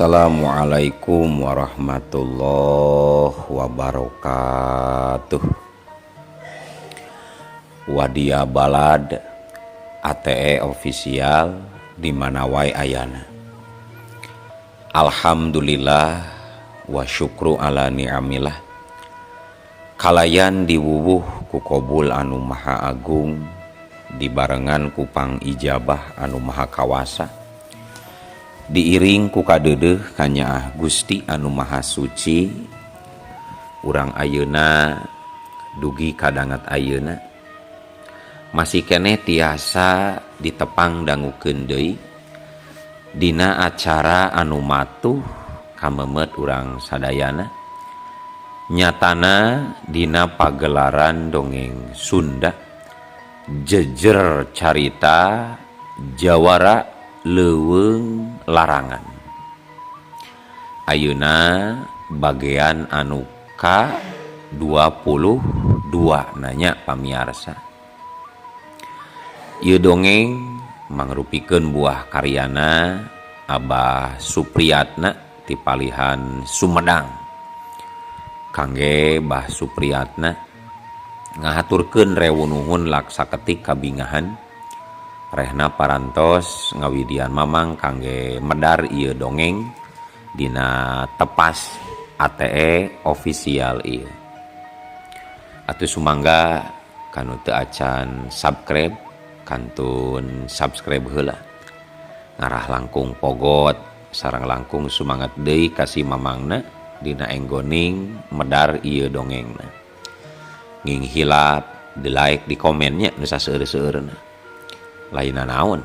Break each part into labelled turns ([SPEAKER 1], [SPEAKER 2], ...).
[SPEAKER 1] Assalamualaikum warahmatullahi wabarakatuh. Wadia Balad ATE official di mana wae ayana. Alhamdulillah wa syukru ala ni'amillah. Kalayan diwuwuh ku kobul anu maha agung dibarengan ku pangijabah anu maha kawasa. Diiring ku kadeudeuh kanyaah Gusti anu maha suci urang ayeuna dugi kadangat ayeuna masih keneh tiasa ditepang dangukeun deui dina acara anu matuh kamemet urang sadayana nyatana dina pagelaran dongeng Sunda jejer carita jawara leuweung larangan. Ayeuna bagian anu ka 22 nanya pamiarsa. Ieu dongeng mangrupikeun buah karyana Abah Supriyatna ti palihan Sumedang. Kangge Bah Supriyatna ngahaturkeun rewu nuhun laksa ketik kabingahan rehna parantos ngawidian mamang kangge medar ieu dongeng dina tepas ATE official ieu. Atuh sumangga kanu teu acan subscribe kantun subscribe heula. Ngarah langkung pogot sareng langkung sumangat deui ka si mamangna dina enggoning medar ieu dongengna. Nging hilap di like di komennya nu saseueur-seueurna. Lainna naon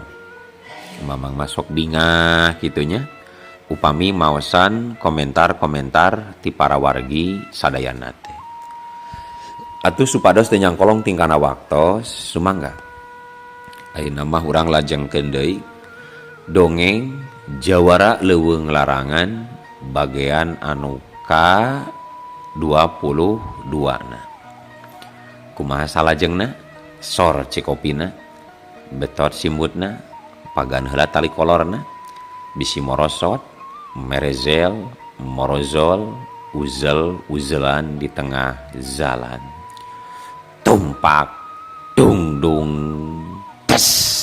[SPEAKER 1] mamang masuk bingah kitunya upami maosan komentar-komentar ti para wargi sadayana teh. Atuh supados teu nyangkolong tingkana waktos sumangga ayeuna mah urang lajengkeun deui dongeng jawara leuweung larangan bagian anu ka 22 na. Kumaha salajengna sor cikopina betot simbutna pagan heula tali kolorna bisi morosot merezel morozol uzel uzelan di tengah jalan tumpak dungdung tes.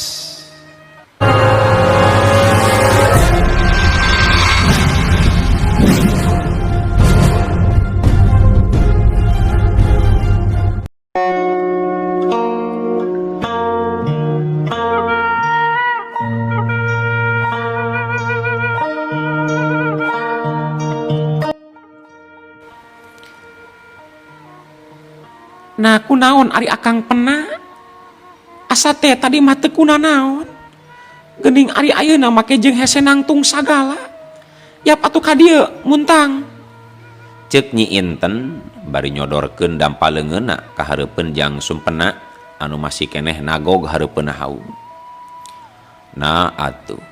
[SPEAKER 2] Nah kunaon ari akang pena asa teh tadi mah teu kunanaon geuning ari ayeuna make jeung hese nangtung sagala yap atuh ka dieu muntang.
[SPEAKER 1] Ceuk Nyi Inten bari nyodorkeun dampa leungeunna ka hareupeun jang sumpena anu masih keneh nagog hareupeun haung. Nah atuh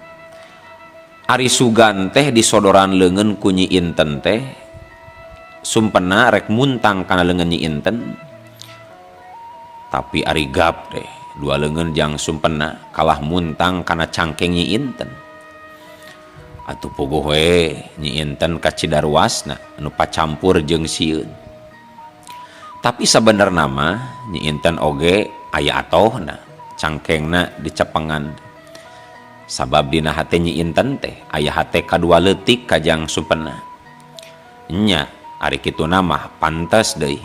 [SPEAKER 1] ari sugan teh disodoran leungeun ku Nyi Inten teh sumpena rek muntang kana leungeun Nyi Inten. Tapi ari gap deh dua leungeun jang sumpena kalah muntang kana cangkeng Nyi Inten. Atuh puguh we Nyi Inten ka Cidaruasna anu pacampur jeung sieun. Tapi sabenerna mah Nyi Inten oge aya atohna cangkengna dicepengan. Sabab dina hate Nyi Inten teh aya hate kadua leutik ka jang sumpena. Nya ari kituna mah pantes deui.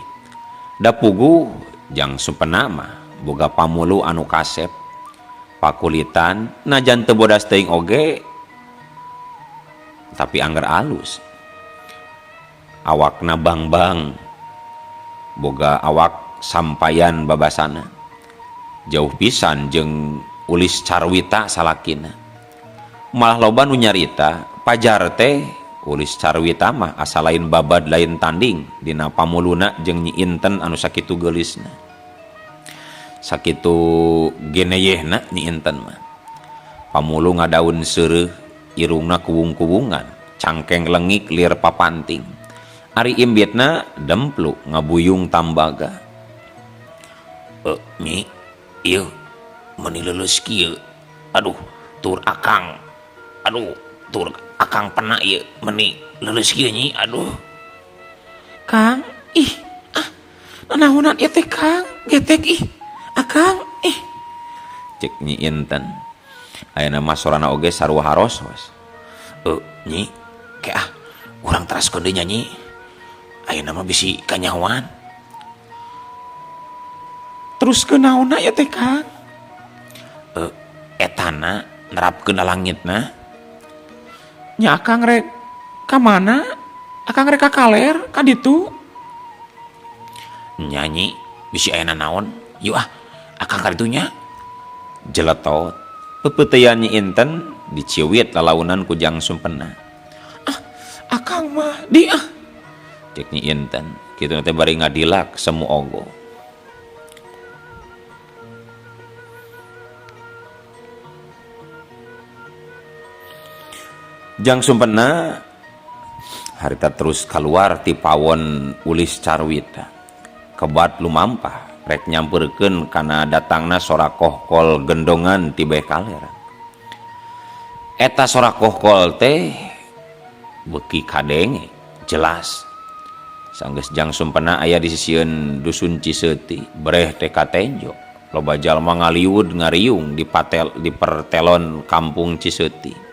[SPEAKER 1] Da puguh jang sumpena mah boga pamulu anu kasep pakulitan najan teu bodas teuing oge tapi angger alus awakna bang-bang boga awak sampayan babasana jauh pisan jeung ulis carwita salakina malah loba nu nyarita pajar teh ulis carwita mah asa lain babad lain tanding dina pamuluna jeung Nyi Inten anu sakitu geulisna sakitu geneyehna Nyi Inten mah pamulu ngadaun seureuh irungna kuwung-kuwungan cangkeng lengik lir papanting ari imbitna demplu ngabuyung tambaga. Nyi ieu meuni leuleus kieu aduh tur akang aduh Tur akang pena ieu meni leuleus kieu nyi aduh.
[SPEAKER 2] Kang, ih, ah, nanaonan ieu teh Kang, getek ih. Akang, ih.
[SPEAKER 1] Cek Nyi Inten. Ayeuna mah sorana oge sarua harosos. Nyi, ke ah, urang teraskeun deui nya Nyi. Ayeuna mah bisi kanyahoan.
[SPEAKER 2] Teruskeun naonna ieu teh Kang?
[SPEAKER 1] Etana nerapkeun langitna.
[SPEAKER 2] Nya akang rek ka mana? Akang rek ka kaler ka ditu?
[SPEAKER 1] Nya Nyi, bisi aya nanaon. Yuk ah, akang ka ditu nya. Jeletot. Pepeuteyan Nyi Inten diciwit lalaunan ku Jang Sumpena.
[SPEAKER 2] Ah, akang mah di ah.
[SPEAKER 1] Cek Nyi Inten, kitu teh bari ngadilak semu ogo. Jang Sumpena harita terus keluar ti pawon ulis carwita. Kebat lumampah rek nyamperkeun kana datangna sora kohkol gendongan ti beh kaler. Eta sora kohkol teh beuki kadenge jelas. Sanggeus Jang Sumpena aya di sisieun dusun Ciseuti, breh teh katenjo. Loba jalma ngaliwud ngariung di patel di pertelon kampung Ciseuti.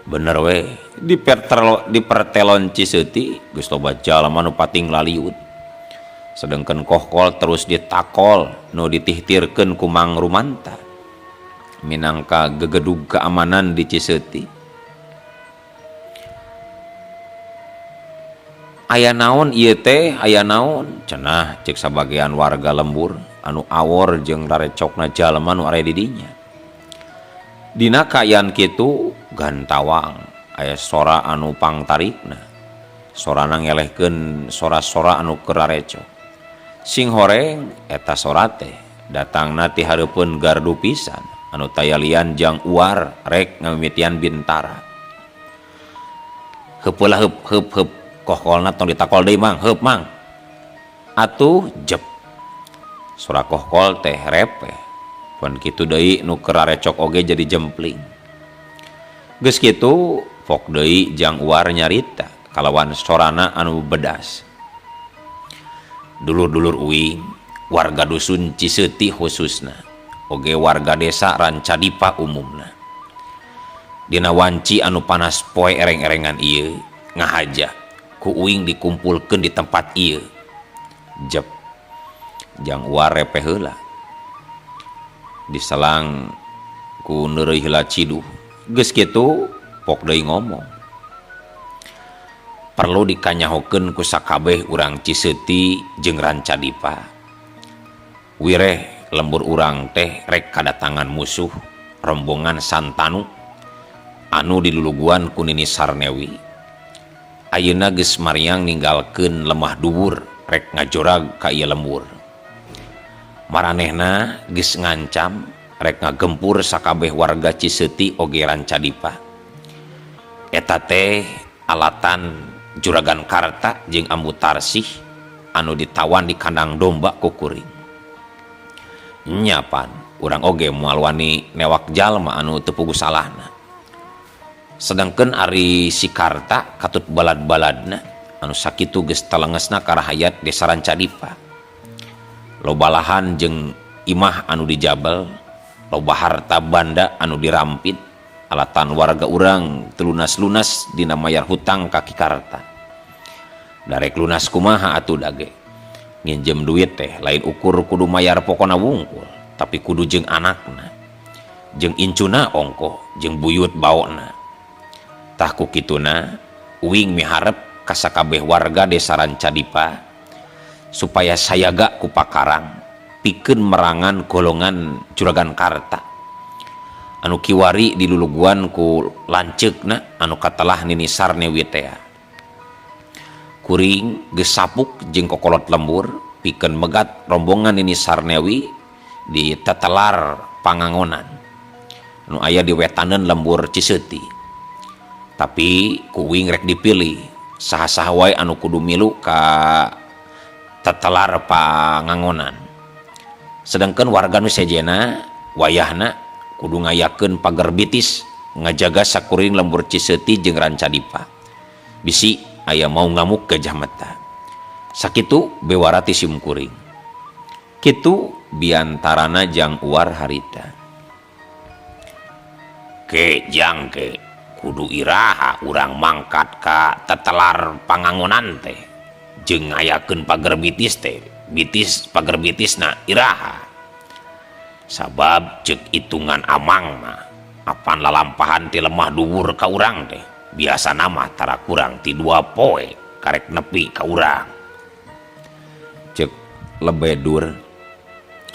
[SPEAKER 1] Bener we, di pertelon Ciseuti geus loba jalma nu pating laliwud. Sedengkeun kohkol terus ditakol nu ditihtirkeun ku Mang Rumanta. Minangka gegedug keamanan di Ciseuti. Aya naon ieu teh, aya naon? Cenah cek sabagean warga lembur anu awor jeung rarecokna jalma nu aya di dinya. Dina kaayaan kitu gantawang aya sora anu pangtarikna. Sorana ngelehkeun sora-sora anu keur rarecok. Sing horeng eta sora teh datangna ti hareupeun gardu pisan anu tayalian jang uar rek ngamimitian bintara. Heup lah heup heup heup kohkolna tong ditakol deui mang, heup mang. Atuh jep. Sora kohkol teh repeh. Pon kitu deui nu keur rarecok oge jadi jempling. Geus kitu pok deui jang uar nyarita kalawan sorana anu bedas. Dulur-dulur uing, warga dusun Ciseuti khususna, oge warga desa Rancadipa umumna. Dina wanci anu panas poe ereng-erengan ieu ngahaja ku uing dikumpulkeun di tempat ieu. Jep. Jang uar repeh heula. Diselang ku neureuy heula ciduh. Geus kitu pok deui ngomong. Perlu dikanyahokeun ku sakabeh urang Ciseuti jeung Rancadipa. Wireh lembur urang teh rek kadatangan musuh rombongan Santanu anu diluluguan ku Nini Sarnewi. Ayeuna geus mariang ninggalkeun lemah dhuwur rek ngajorag ka ieu lembur. Maranehna geus ngancam rek ngagempur sakabeh warga Ciseuti oge Rancadipa. Eta teh alatan Juragan Karta jeung Ambu Tarsih anu ditawan di kandang domba ku kuring. Nyapan urang oge moal wani newak jalma anu teu puguh salahna. Sedangkeun ari si Karta katut balad-baladna anu sakitu geus talengesna ka rahayat desa Rancadipa. Loba lahan jeung imah anu dijabel, loba harta banda anu dirampit, alatan warga urang teu lunas-lunas dina mayar hutang ka Ki Karta. Darek lunas kumaha atuh dage. Nginjem duit teh lain ukur kudu mayar pokona wungkul, tapi kudu jeung anakna, jeung incuna ongkoh, jeung buyut baona. Tah ku kituna uing miharep ka sakabeh warga desa Rancadipa supaya sayaga ku pakarang pikeun merangan golongan Juragan Karta anu kiwari diluluguan ku lanceukna anu katelah Nini Sarnewi tea. Kuring geus sapuk jeung kokolot lembur pikeun megat rombongan Nini Sarnewi di tetelar pangangonan anu aya di wetaneun lembur Ciseuti. Tapi kuing rek dipilih saha-saha wae anu kudu milu ka tetelar pangangonan. Sedangkan warga nu sejena wayahna kudu ngayakeun pager bitis Ngajaga sakuring lembur Ciseuti jeung Rancadipa. Bisi aya mau ngamuk Gajah Meta. Sakitu bewara ti simkuring. Kitu biantarana Jang Uwar harita. Ke jang ke kudu iraha urang mangkat ka tetelar pangangonan teh jeung ngayakeun pager bitis teh bitis pager bitisna iraha. Sabab cek hitungan amang mah apan lalampahan ti lemah dhuwur ka urang teh biasana mah tara kurang ti 2 poe karek nepi ka urang. Cek lebedur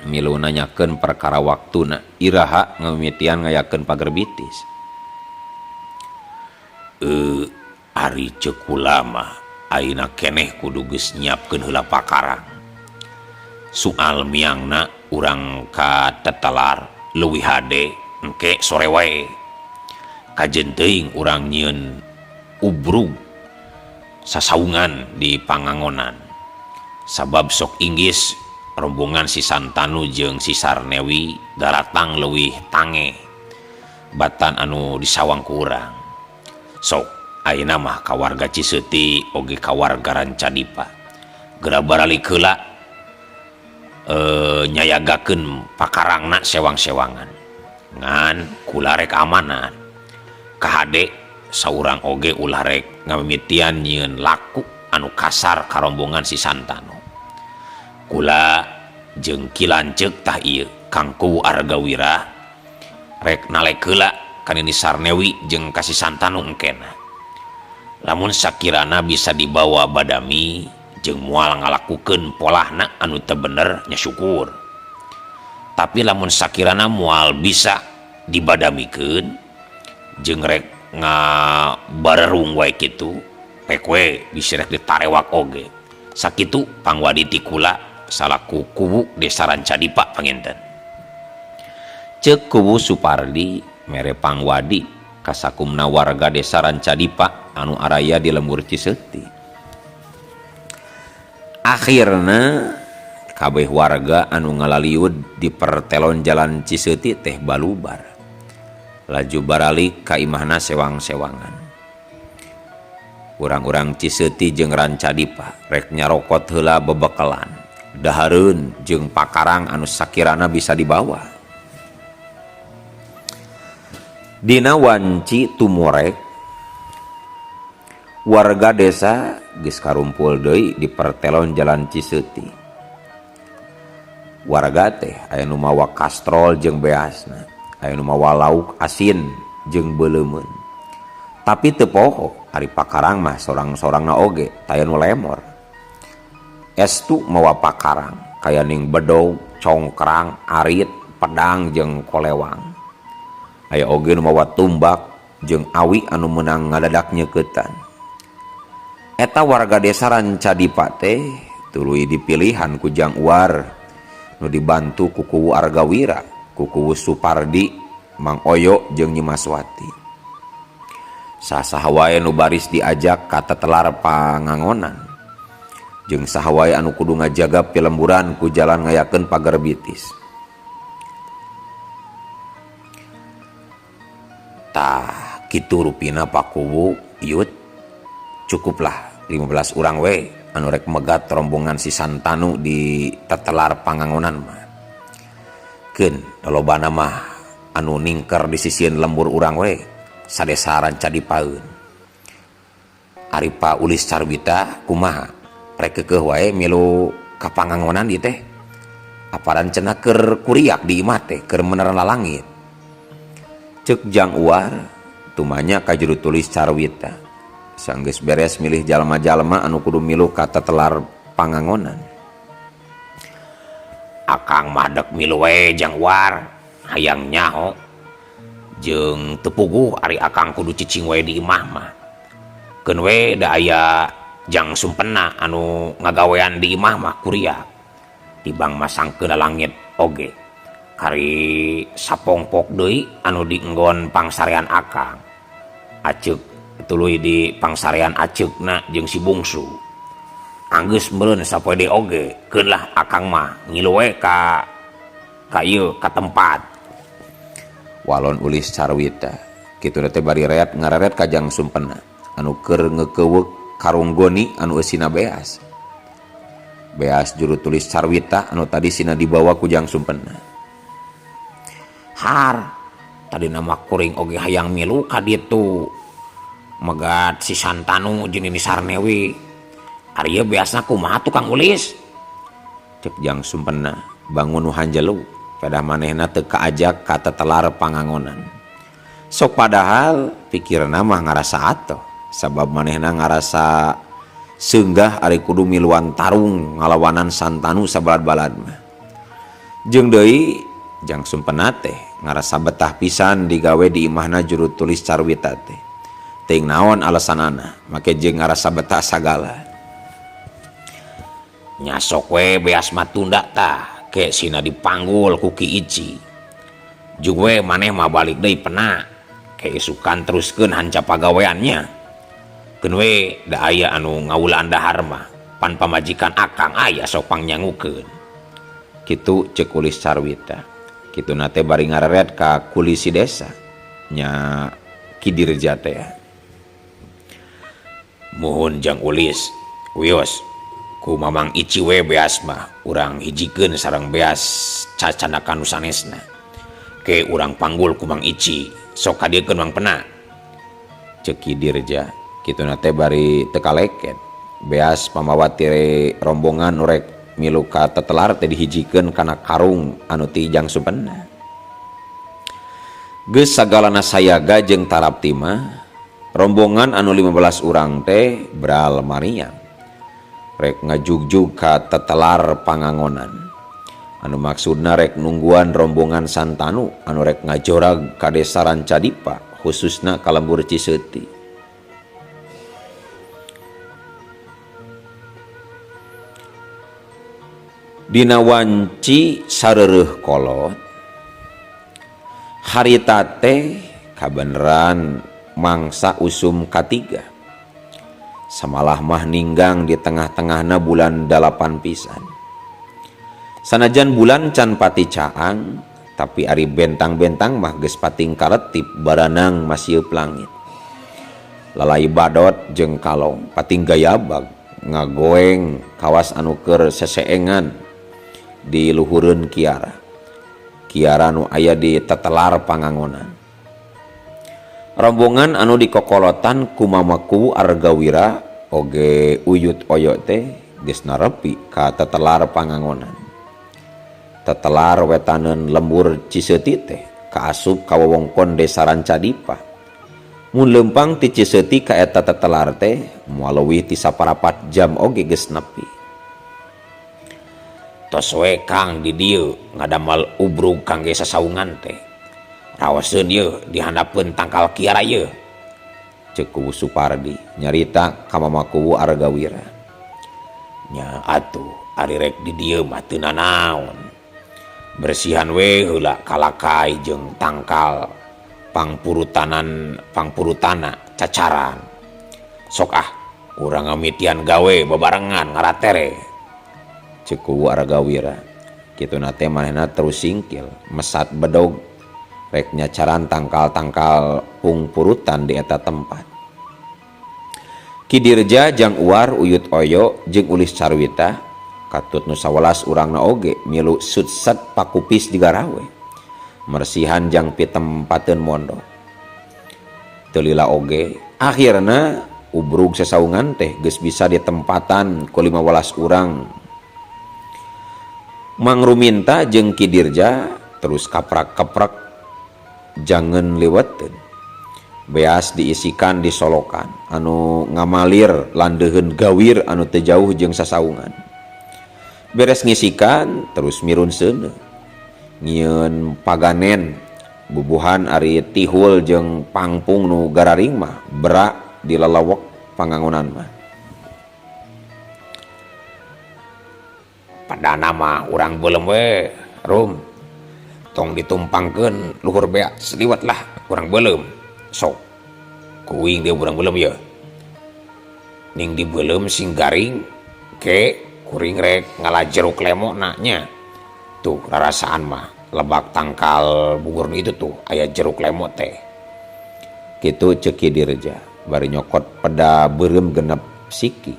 [SPEAKER 1] milu nanyakeun perkara waktuna iraha ngamimitian ngayakeun pager bitis. Ari ceuk kula mah ayeuna keneh kudu geus nyiapkeun heula pakarang. Soal miangna urang ka tetelar leuwih hade engke sore wae. Kajen teuing urang nyieun ubrug sasaungan di pangangonan. Sabab sok inggis rombongan si Santanu jeung si Sarnewi daratang leuwih tange batan anu disawang ku urang. Sok ayeuna mah ka warga Ciseuti oge ka warga Rancadipa. Geura baralik heula nyayagakeun pakarangna sewang-sewangan. Ngan kula rek amanat. Kahade saurang oge ulah rek ngamimitian nyieun laku anu kasar ka rombongan si Santanu. Kula jeung Ki Lanceuk tah ieu Kang Kuwu Argawira rek nalek heula ka Nini Sarnewi jeung ka si Santanu engkena. Lamun sakirana bisa dibawa badami jeung moal ngalakukeun polahna anu teu bener nya syukur. Tapi lamun sakirana moal bisa dibadamikeun jeung rek ngabarerung wae kitu pek we bisi rek ditarewak oge. Sakitu pangwadi ti kula salaku kuwu desa Rancadipa panginten. Ceuk Kuwu Supardi mere pangwadi kasakumna warga desa Rancadipa anu araya di lembur Ciseuti. Akhirna kabeh warga anu ngalaliud di pertelon jalan Ciseuti teh balubar. Laju baralik ka imahna sewang-sewangan. Urang-urang Ciseuti jeung Rancadipa rek nyarokot heula bebekelan, dahareun jeung pakarang anu sakirana bisa dibawa. Dina wanci tumorek warga desa geus karumpul deui di pertelon jalan Ciseuti. Warga teh aya nu mawa kastrol jeung beasna, aya nu mawa lauk asin jeung beuleumeun. Tapi teu poho ari pakarang mah sorang-sorangna oge taya nu lemor. Estu mawa pakarang kaya ning bedog, congkrang, arit, pedang jeung kolewang. Aya oge nu mawa tumbak jeung awi anu meunang ngadadak nyeuketan. Eta warga desa Rancadipa teh tuluy dipilihan ku Jang Uwar nu dibantu ku Kuwu Argawira, ku Kuwu Supardi, Mang Oyo jeung Nyi Maswati. Sasaha wae nu baris diajak ka tetelar pangangonan. Jeung saha wae anu kudu ngajaga pilemburan ku jalan ngayakeun pager bitis. Tah kitu rupina Pak Kuwu yut cukuplah 15 urang we anu rek megat rombongan si Santanu di tetelar pangangonan mah. Keun lolobana mah anu ningker di sisieun lembur urang we sadesa Rancadipaeun. Ari Pak Ulis Carwita kumaha rek keukeuh wae milu ka pangangonan ieu teh. Aparan cenah keur kuriak di imah teh keur meneran lalangit. Ceuk Jang Uwar tumanya ka juru tulis Carwita. Sanggeus beres milih jalma-jalma anu kudu milu ka tetelar pangangonan. Akang mah dek milu we Jang Uwar, hayang nyaho jeung teu puguh ari akang kudu cicing we di imah mah. Keun we da aya Jang Sumpena anu ngagawean di imah mah kuriak. Tibang masangkeun lalangit oge. Kari sapongpok deui anu dienggon pangsarean akang. Aceuk tuluy di pangsarean aceukna jeung si bungsu. Anggeus meureun sapoe deui oge, keun lah akang mah ngilu we ka ieu ka tempat. Walon Ulis Carwita Kitu teh bari reat ngareret ka Jang Sumpena anu keur ngeukeweuk karung goni anu eusina beas. Beas juru tulis Carwita anu tadi sina dibawa ku Jang Sumpena.
[SPEAKER 2] Har, tadi nama kuring oge hayang milu ka ditu. Megat si Santanu jeung Nini Sarnewi. Ari ieu beasna kumaha tukang ulis?
[SPEAKER 1] Cek Jang Sumpena bangun nu hanjelu pedah manehna teu kaajak ka tetelar pangangonan. Sok padahal pikirna mah ngarasa atoh sabab manehna ngarasa seunggah ari kudu miluan tarung ngalawanan Santanu sabalad-balad mah. Jeung deui Jang Sumpena teh ngarasa betah pisan digawe di imahna juru tulis Carwita teh. Teuing naon alasanana make jeung ngarasa betah sagala.
[SPEAKER 2] Nya sok we beas mah tunda tah ke sina dipanggul ku Ki Ici. Jeung we maneh mah balik deui pena. Keisukan teruskeun hanca pagaweannya. Keun we da aya anu ngawulaan dahar mah pan pamajikan akang aya sok pangnyangukeun.
[SPEAKER 1] Kitu ceuk Ulis Carwita. Kituna teh bari ngareret ka kulisi desa nya Ki Dirja teh.
[SPEAKER 2] Muhun Jang Ulis, wios ku Mamang Ici we beas mah urang hijikeun sareng beas cacanakan nu sanesna. Ke urang panggul ku Mang Ici, sok kadiekeun Mang Pena.
[SPEAKER 1] Ceuk Ki Dirja, kituna teh bari teu kaleket. Beas pamawa tire rombongan nu rek milu ka tetelar teh dihijikeun kana karung anu ti Jang Sumpena. Geus sagalana sayaga jeung tarapti mah, rombongan anu 15 urang teh bral mariang. Rek ngajugjug ka tetelar pangangonan. Anu maksudna rek nungguan rombongan Santanu anu rek ngajorag ka desa Rancadipa khususna ka lembur Ciseuti. Dina wanci sareureuh kolot harita teh kabeneran mangsa usum katiga. Samalah mah ninggang di tengah-tengahna bulan 8 pisan. Sanajan bulan can pati caang, tapi ari bentang-bentang mah geus pating karetip baranang masieup langit. Lalai badot jeung kalong pating gayabag ngagoeng kawas anu keur seseengan di luhureun kiara. Kiara nu aya di tetelar pangangonan. Rombongan anu dikokolotan ku Mamaku Argawira oge Uyut Oyo teh geus narepi ka tetelar pangangonan. Tetelar wetaneun lembur Ciseuti teh kaasup ka wewengkon desa Rancadipa. Mun leumpang ti Ciseuti ka eta tetelar teh moal leuwih ti saparapat jam oge geus nepi.
[SPEAKER 2] Tos we Kang di dieu ngadamal ubrug kangge sasaungan teh. Raoseun ieu dihandapeun tangkal kiara ieu.
[SPEAKER 1] Ceuk Kuwu Supardi nyarita ka Mama Kuwu Argawira.
[SPEAKER 2] Nya atuh ari rek di dieu mah teu nanaon. Bersihan we heula kalakai jeung tangkal pangpurutanan pangpurutana cacaran. Sok ah urang ngamitian gawe babarengan ngaratere.
[SPEAKER 1] Ceuk Kuwu Argawira. Kituna teh manehna terus singkil mesat bedog rek nyacaran tangkal-tangkal pungpurutan di eta tempat. Ki Dirja jang Uar Uyut Oyo jeung Ulis Carwita katut nu 11 urangna oge milu sutset pakupis digarawe. Mersihan jang pitempateun mondok. Teu lila oge akhirna ubrug sasaungan teh geus bisa ditempatan ku 15 urang. Mangruminta jeung Ki Dirja terus kaprak-kaprak jangan liweteun. Beas diisikan di solokan anu ngamalir landeuheun gawir anu teu jauh jeung sasaungan. Beres ngisikan terus mirun seuneu. Ngieun paganen bubuhan ari tihul jeung pangpung nu gararing mah berak di lalawak pangangonan mah.
[SPEAKER 2] Padana mah urang beuleum we, Rum. Tong ditumpangkeun luhur beak seliwat lah urang beuleum. Sok kuing dia urang beuleum ye. Ning dibeuleum sing garing ke kuring rek ngala jeruk lemokna nya. Tuh rarasaan mah lebak tangkal bungur itu tuh aya jeruk lemok teh.
[SPEAKER 1] Kitu ceuk Ki Dirja bari nyokot peda beureum genep siki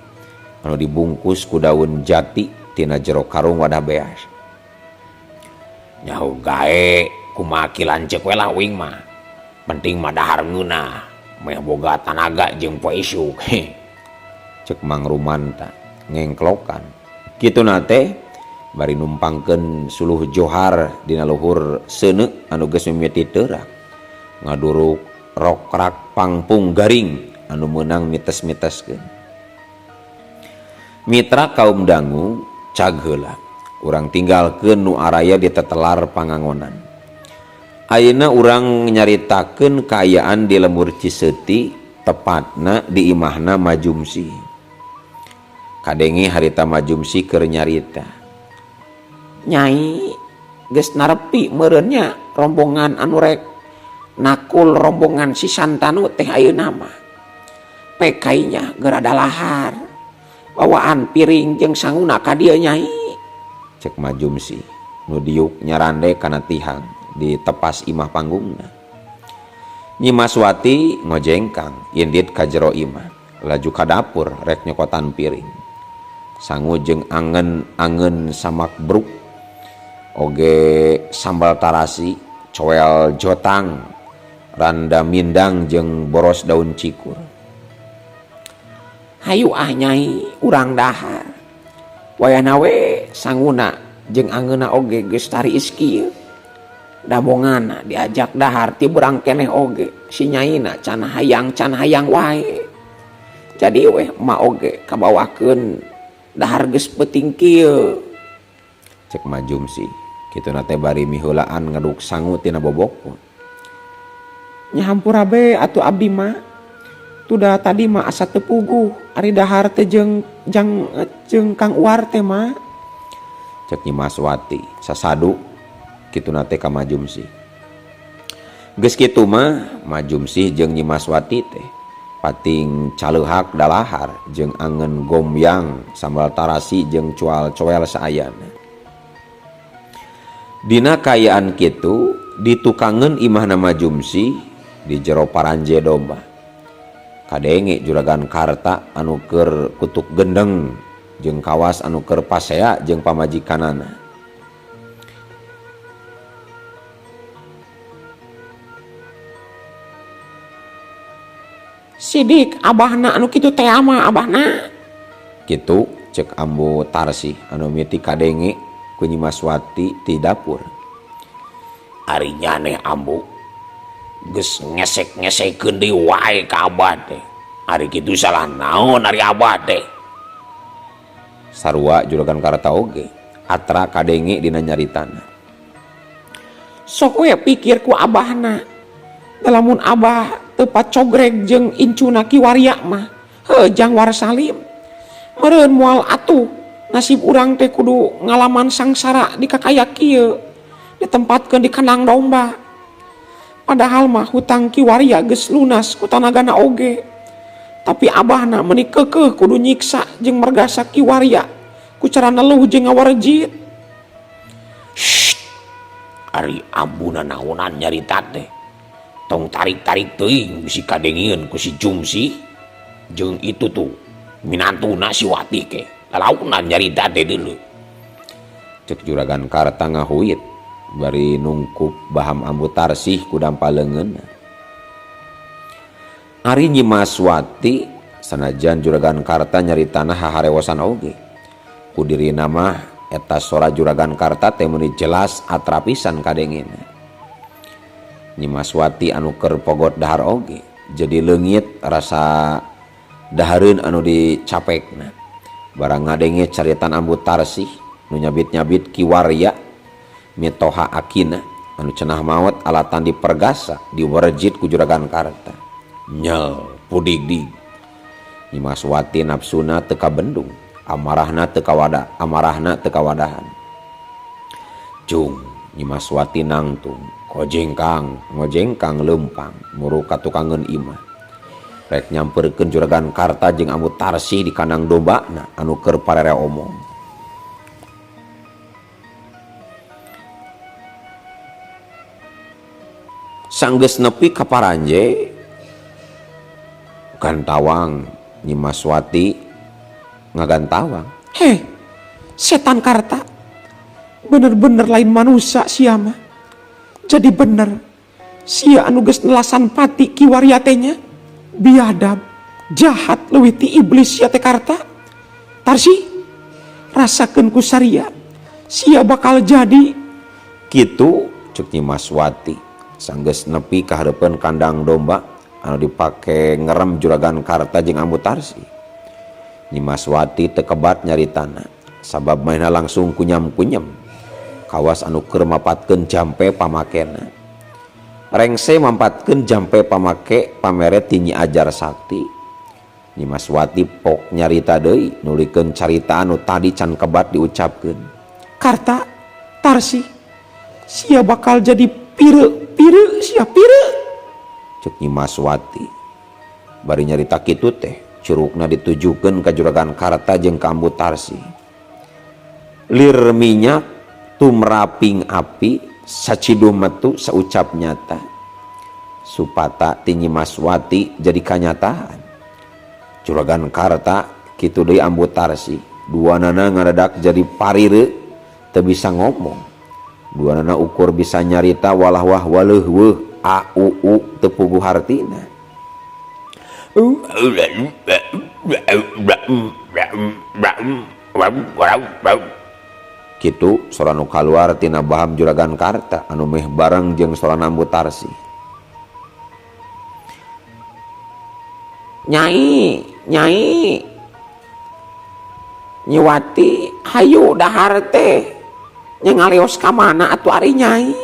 [SPEAKER 1] anu dibungkus ku daun jati tina jero karung wadah beas.
[SPEAKER 2] Nyaho gae kumaha ki lanceuk we lah uing mah. Penting mah dahar ngeunah meh boga tanaga jeung poe isuk.
[SPEAKER 1] Ceuk Mang Rumanta ngengklokan. Kituna teh bari numpangkeun suluh johar dina luhur seuneu anu geus mimiti teurak. Ngaduruk rokrak pangpung garing anu meunang mites-miteskeun. Mitra kaum dangu cag heula, urang tinggalkeun nu araya di tetelar pangangonan. Ayeuna urang nyaritakeun kaayaan di lembur Ciseuti, tepatna di imahna Majumsi. Kadenge harita Majumsi keur nyarita.
[SPEAKER 2] Nyai geus narepi meureun nya rombongan anu rek nakul rombongan si Santanu teh ayeuna mah. Pekainya geura dalahar. Bawaan piring jeung sanguna ka dieu nyai.
[SPEAKER 1] Cek Majumsi nu diuk nyarande kana tihang di tepas imah panggungna. Nyi Maswati ngojengkang indit ka jero imah, laju ka dapur rek nyokotan piring. Sangu jeung angen-angen samak bruk oge sambal tarasi, coel jotang, randa mindang jeung boros daun cikur.
[SPEAKER 2] Hayu ah nyai urang dahar. Wayahna we sanguna jeung angeuna oge geus tariis kieu. Dabongana diajak dahar ti berang keneh oge si nyaina can hayang can hayang wae. Jadi weh ma oge kabawakeun dahar geus peuting kieu.
[SPEAKER 1] Cek Majumsi kituna teh bari miheulaan ngaduk sangu tina bobokna.
[SPEAKER 2] Nya hampura be atuh abdi mah. Tuda tadi mah asa teu puguh ari dahar teh jeung jang jeung Kang Uar teh mah.
[SPEAKER 1] Cek Nyi Maswati sasadu kituna teh ka Majumsi. Geus kitu mah Majumsi jeung Nyi Maswati teh pating caleuhak dalahar jeung angen gomyang sambal tarasi jeung cual-coel saayana. Dina kaayaan kitu ditukangeun imahna Majumsi di jero paranje domba. Kadenge juragan Karta anu keur kutuk gendeng jeung kawas anu keur pasea jeung pamajikanana.
[SPEAKER 2] Sidik abahna anu kitu teh mah abahna.
[SPEAKER 1] Kitu cek Ambu Tarsih anu miti kadenge ku Nyi Maswati ti dapur.
[SPEAKER 2] Ari nyaneh Ambu geus ngesek-ngesekeun deui wae ka abah teh. Ari kitu salah naon ari abah teh?
[SPEAKER 1] Sarua juragan Karta oge atra kadenge dina nyaritana.
[SPEAKER 2] Sok we pikir ku abahna. Lamun abah teu pacogreg jeung incuna Ki Warya mah, heuh jang Warsalim. Meureun moal atuh nasib urang teh kudu ngalaman sangsara di kakaya kieu, ditempatkeun di kandang domba. Padahal mah hutang Ki Warya geus lunas ku tanagana oge. Tapi abahna meuni keukeuh kudu nyiksa jeung mergasa Ki Warya ku cara neluh jeung ngawarejit. Shh. Ari ambuna naonan nyarita teh. Tong tarik-tarik teuing bisi kadengieun ku si Jumsi jeung itu tuh minantuna si Wati ke. Lalaunan nyarita teh deuleu.
[SPEAKER 1] Cek juragan Karta ngahuit bari nungkup baham Ambu Tarsih ku dampa leungeunna. Ari Nyi Maswati sanajan juragan Karta nyaritana haharewosan oge. Ku dirina mah eta sora juragan Karta teh meuni jelas atrapisan kadengena. Nyi Maswati anu keur pogot dahar oge jadi leungit rasa dahareun anu dicapekna. Barang ngadenge caritan Ambu Tarsih nu nyabit-nyabit Ki Warya mitoha akina anu cenah maot alatan dipergasa diwerjit ku juragan Karta.
[SPEAKER 2] Nyel pudigdig.
[SPEAKER 1] Nyi Maswati nafsuna teu kabendung, amarahna teu kawada, amarahna teu kawadahan. Cung Nyi Maswati nangtung, kojengkang, ngojengkang leumpang muru ka tukangeun imah. Rek nyamperkeun juragan Karta jeung Ambu Tarsih di kandang dombana anu keur parere omong. Sanggeus nepi ka paranje, Gantawang Nyi Maswati ngagantawang.
[SPEAKER 3] Heh, setan Karta. Bener-bener lain manusia sia mah. Jadi bener sia anu geus nelasan pati Ki Waria teh nya. Biadab, jahat leuwih ti iblis sia teh Karta. Tarsi, rasakeun ku saria. Sia bakal jadi
[SPEAKER 1] kitu cek Nyi Maswati sanggeus nepi ka hareupeun kandang domba anu dipake ngerem Juragan Karta jeung Ambu Tarsi. Nyi Maswati teu kebat nyaritana sabab manehna langsung kunyam-kunyam kawas anu keur mapatkeun jampe pamakena. Rengse mampatkeun jampe pamake pamere ti Nyi Ajar Sakti. Nyi Maswati pok nyarita deui nulikeun carita anu tadi can kebat diucapkeun.
[SPEAKER 3] Karta, Tarsi, sia bakal jadi pire, pire, sia pire.
[SPEAKER 1] Cek Nyi Maswati. Bari nyarita kitu teh, curugna ditujukeun ka Juragan Karta jeung ka Ambu Tarsi. Lir minyak tumraping api sacidu metu saucap nyata. Supata ti Nyi Maswati jadi kanyataan. Juragan Karta kitu deui Ambu Tarsi, duanana ngadadak jadi parire teu bisa ngomong. Duanana ukur bisa nyarita walah wah waleuh weuh a u u teu puguh hartina. Kitu sora nu kaluar tina baham Juragan Karta anu meh bareng jeung sora Ambu Tarsi.
[SPEAKER 2] Nyai, nyai, Nyiwati, hayu dahar teh. Nya ngalios ka mana atuh ari nyai?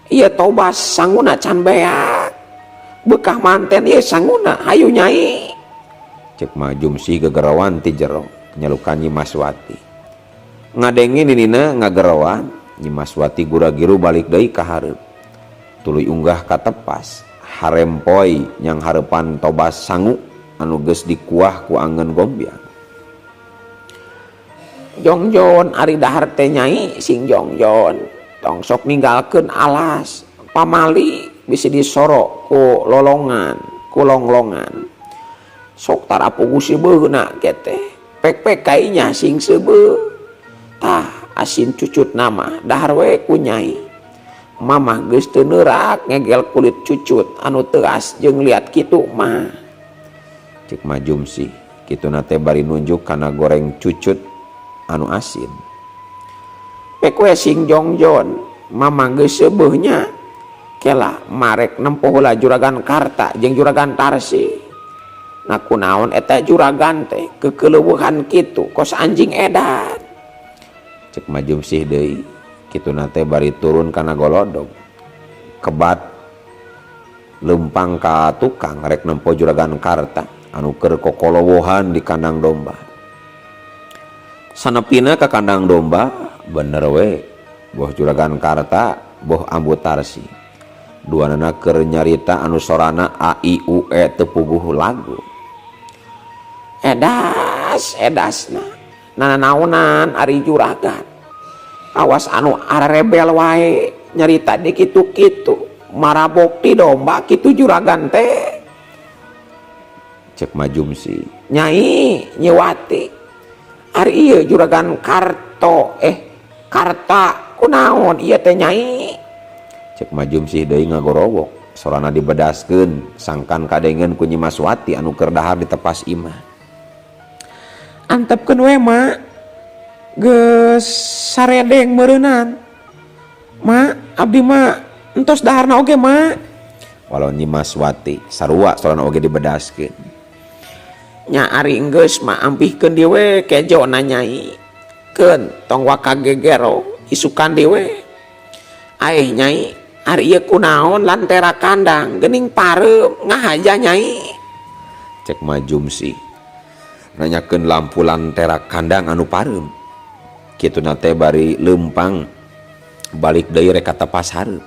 [SPEAKER 2] Ieu tobas sanguna can beak. Bekah manten ieu sanguna, hayu nyai.
[SPEAKER 1] Cek Majumsi gegerawan ti jero nyalukan Nyi Maswati. Ngadenge ninina ngagerawan, Nyi Maswati gura-giru balik deui ka hareup. Tuluy unggah ka tepas, harempoy nyang hareupan tobas sangu anu geus dikuah ku angeun gombyang.
[SPEAKER 2] Jongjon ari dahar teh nyai sing jongjon, tong sok ninggalkeun alas, pamali bisi disoro ku lolongan, ku longlongan. Sok tara puguh seubeuna ge teh, pek-pek kainya sing seubeuh. Tah asin cucut nama dahar we ku nyai. Mamah geus teu neurak ngegel kulit cucut anu teuas jeung liat kitu mah.
[SPEAKER 1] Cek Majumsi, kituna teh bari nunjuk kana goreng cucut anu asin.
[SPEAKER 2] Pek we sing jongjon, mamah geus seubeuh nya. Kela marek nempo heula Juragan Karta jeung Juragan Tarsi. Na kunaon eta juragan teh kekeleuweuhan kitu kos anjing edan.
[SPEAKER 1] Cek Majumsih deui, kituna teh bari turun kana golodog. Kebat leumpang ka tukang rek nempo Juragan Karta anu keur kokolowohan di kandang domba. Sanepina ka kandang domba bener we boh Juragan Karta boh Ambu Tarsi. Duanana keur nyarita anu sorana a i u e teu puguh lagu.
[SPEAKER 2] Edas edasna nananaonan ari juragan. Awas anu ararebel wae nyarita di kitu-kitu marabok ti domba kitu juragan teh.
[SPEAKER 1] Cek Majumsi.
[SPEAKER 2] Nyai Nyiwati ari ieu Juragan Karto Karta kunaon ieu teh nyai?
[SPEAKER 1] Cek Majumsi deui ngagorowok sorana dibedaskeun sangkan kadengeun ku Nyi Maswati anu keur dahar di tepas imah.
[SPEAKER 3] Antepkeun we ma, geus saredeng meureunan. Ma, abdi ma entos daharna oge ma.
[SPEAKER 1] Walau Nyi Maswati sarua sorana oge dibedaskeun.
[SPEAKER 2] Nya ari geus mah ampihkeun deui we kejona nyai. Keun tong waka gegero isukan deui we. Aeh nyai, ari ieu kunaon lantera kandang geuning pareum ngahaja nyai.
[SPEAKER 1] Cek Majumsi nanyakeun lampu lantera kandang anu pareum. Kituna teh bari leumpang balik deui rek ka tepas hareup.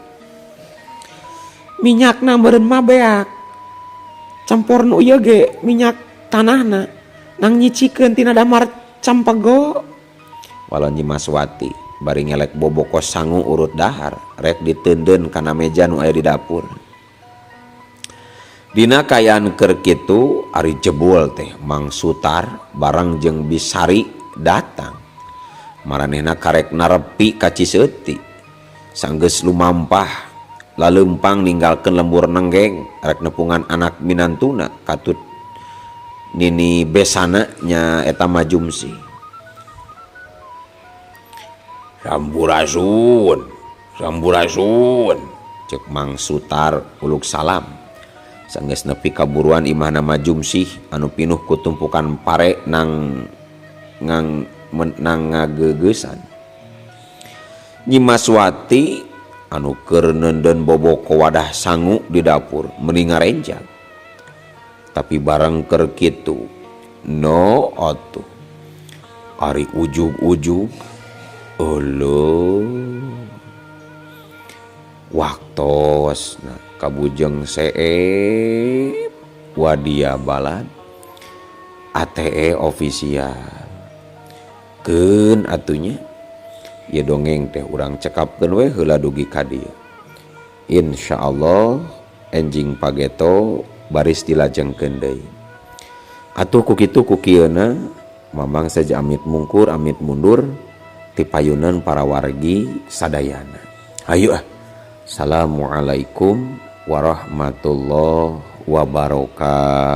[SPEAKER 3] Minyakna meureun mah beak. Campur nu ieu ge minyak tanahna nang nyicikeun tina damar campego.
[SPEAKER 1] Walau Nyi Maswati bari ngelek boboko sangu urut dahar rek diteundeun kana meja nu aya di dapur. Dina kaayaan keur kitu ari jebul teh Mang Sutar bareng jeung Bisari datang. Maranehna karek narepi ka Ciseuti. Sanggeus lumampah laleumpang ninggalkeun lembur nenggeng rek nepungan anak minantuna katut nini besana nya eta Majumsi.
[SPEAKER 2] Sampurasun, sampurasun,
[SPEAKER 1] cek Mang Sutar uluk salam. Sanggeus nepi ka buruan imahna Majumsih anu pinuh ku tumpukan pare nang ngang menang ngageugeusan. Nyi Maswati anu keur neundeun boboko wadah sangu di dapur meni ngarenjag. Tapi bareng keur kitu no atuh ari ujug-ujug euleuh waktosna kabujeng seep wadia balad ATE official keun atunya ieu dongeng teh urang cekapkeun we heula dugi ka dieu. Insyaallah enjing pageto baris dilajengkeun deui. Atuh ku kitu ku kieuna Mamang saja amit mungkur amit mundur ti payunan para wargi sadayana. Hayu ah. Assalamualaikum warahmatullahi wabarakatuh.